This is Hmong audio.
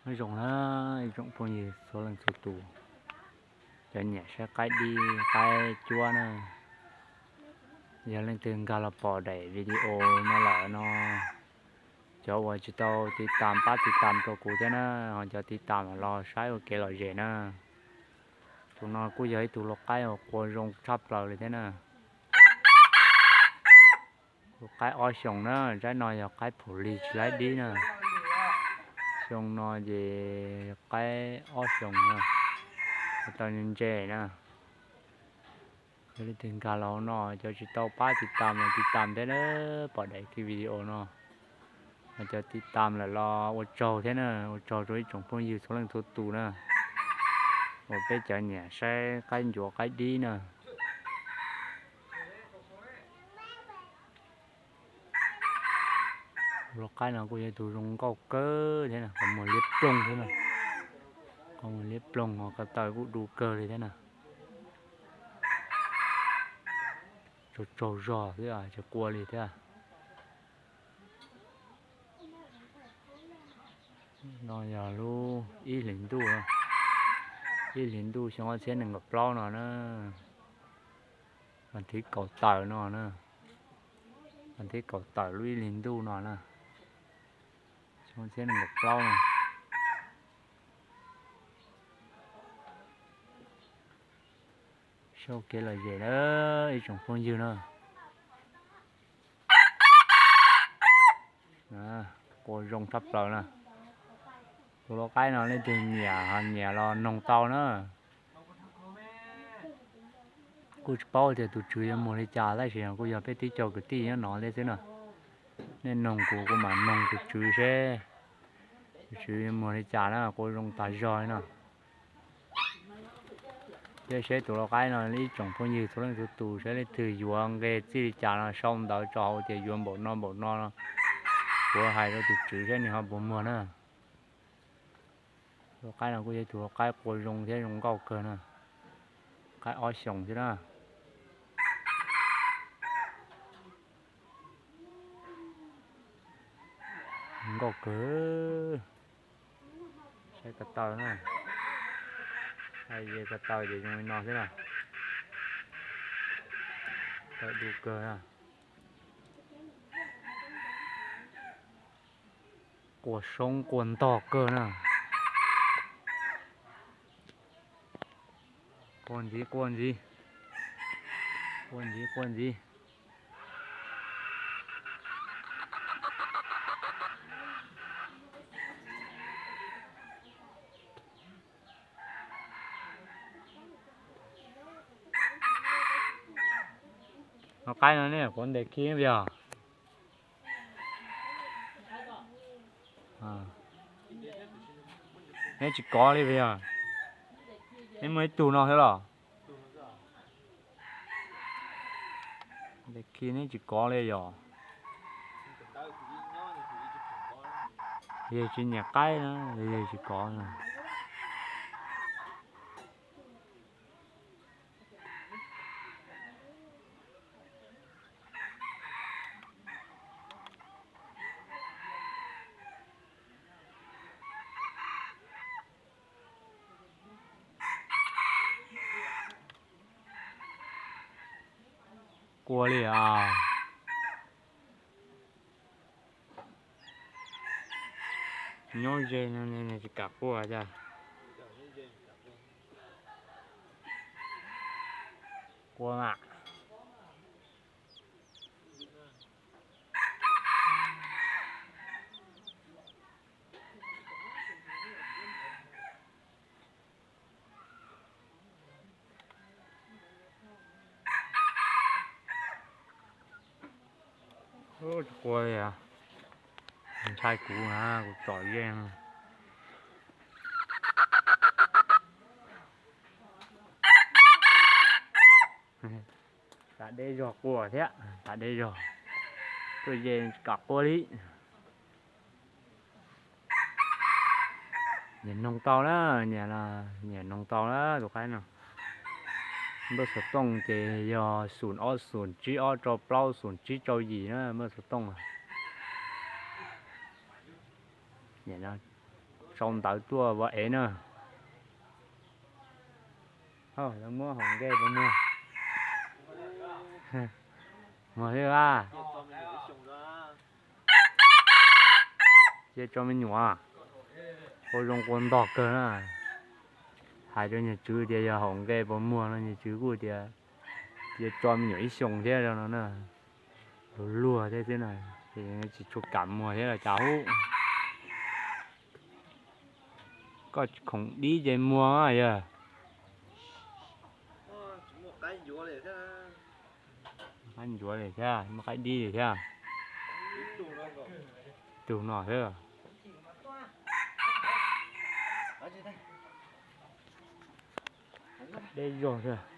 Nyob zoo na ib tsoom phooj ywg txhua leej txhua tus, cov nyiam saib qaib dib qaib cuab na, yog leej twg nkag los pom daim video no lawm no, cov uas tsis tau tiv tam pab tiv tam rau kuv thiab na, ho cov tiv tam los saib ua kev lom zem na. Tus no kuj yog ib tug lau qaib uas qua zoo tshaj plaws li thiab na. Tus qaib ob xyoos na, zaib no yog qaib phaum lig tsis laib dib na. Xyoo no ces qaib ob xyoos na, tau ntse na. Yog leej twg nkag los no, cov tsis tau pab tiv tam los tiv tam thiab na, pom daim video no. Cov tiv tam lawm los ua tsaug thiab na, ua tsaug rau ib tsoom phooj ywg txhua leej txhua tus na, uas peb cov nyiam saib qaib ncuav qaib dib na. Tus lau qaib no kuj yog tus zoo nkauj kawg thiab na, qhov muag liab ploog thiab na, qhov muag liab ploog ho ko taw kuj du kawg li thiab na. Tsaug tsaug zog thiab tsis qua li thiab. No yog lub ib hlis ntuj, ib hlis ntuj xyoo ob txhiab nees nkaum plaub no na, vas thib kaum tawm no na, vas thib kaum tawm lub ib hlis ntuj no na, xyoo ob txhiab nees nkaum plaub no. Sau kev lom zem na ib tsoom phooj ywg na. Qua zoo tshaj plaws na. Tus lau qaib no leej twg nyiam ho nyiam los noog tau na. Kuj tsis paub tias tus tswv yuav muag li cas tab sis kuj yog peb tib co kwv tij nyob no thiab xwb na. Nej noog kuv kuv mam noog tus tswv seb tus tswv yuav muag li cas na, qua zoo tas zog li no. Thiab seb tus lau qaib no ib tsoom phooj ywg txhua leej txhua tus seb leej twg yuav nqe txij li cas no sau ntawv tso hauv tias yuav npaum no npaum no, kuv hais rau tus tswv seb nws ho puas muag na. Tus qaib no kuj yog tus lau qaib qua zoo thiab zoo nkauj kawg na. Qaib ob xyoos thiab na. Nkauj kawg. Saib ko taw na. Hais ko taw ces zoo li no xwb na. Taw du kawg na. Qua soob qua ntog kawg na. Qua ntxiv qua ntxiv, qua ntxiv qua ntxiv. Lau qaib no nej kuv ntes khi yog. Neb tsis kov li puas yog? Neb muaj ib tug no thiab los? Ntes khi neb tsis kov li yog? Yog tsis nyiam qaib na, yog tsis kov na. Qua li as. Nyob ze no tsis kam qua cas. Qua mas. Tsis qua li, ntshai kuv na, kuv tsom ze. Tav deb zog qua thiab, tav deb zog, tuaj ze tsis kam qua li. Nyiam noog tau na, nyiam noog tau na tus qaib no. Npawb xov tooj ces yog xoom ob xoom tsib ob rau plaub xoom tsib rau yim na npawb xov tooj. Nyiam no, Sau ntawv tuaj ua ev na. Lawv muab hauv nqe puas muag? Muag thiab a. Cia tso me nyuam. Ua zoo qua ntog kawg na. Hais rau niag tswv tias yog hauv nqe puas muag no, niag tswv kuj tias cia tso me nyuam ib xyoos thiab no na. Luag luag thiab xwb na, tsis tshua kam muag thiab los cas hub. Koj khoom dib ces muag yog. Qaib ncuav li thiab, muaj qaib dib li thiab. Tus no thiab. Deb zog thiab.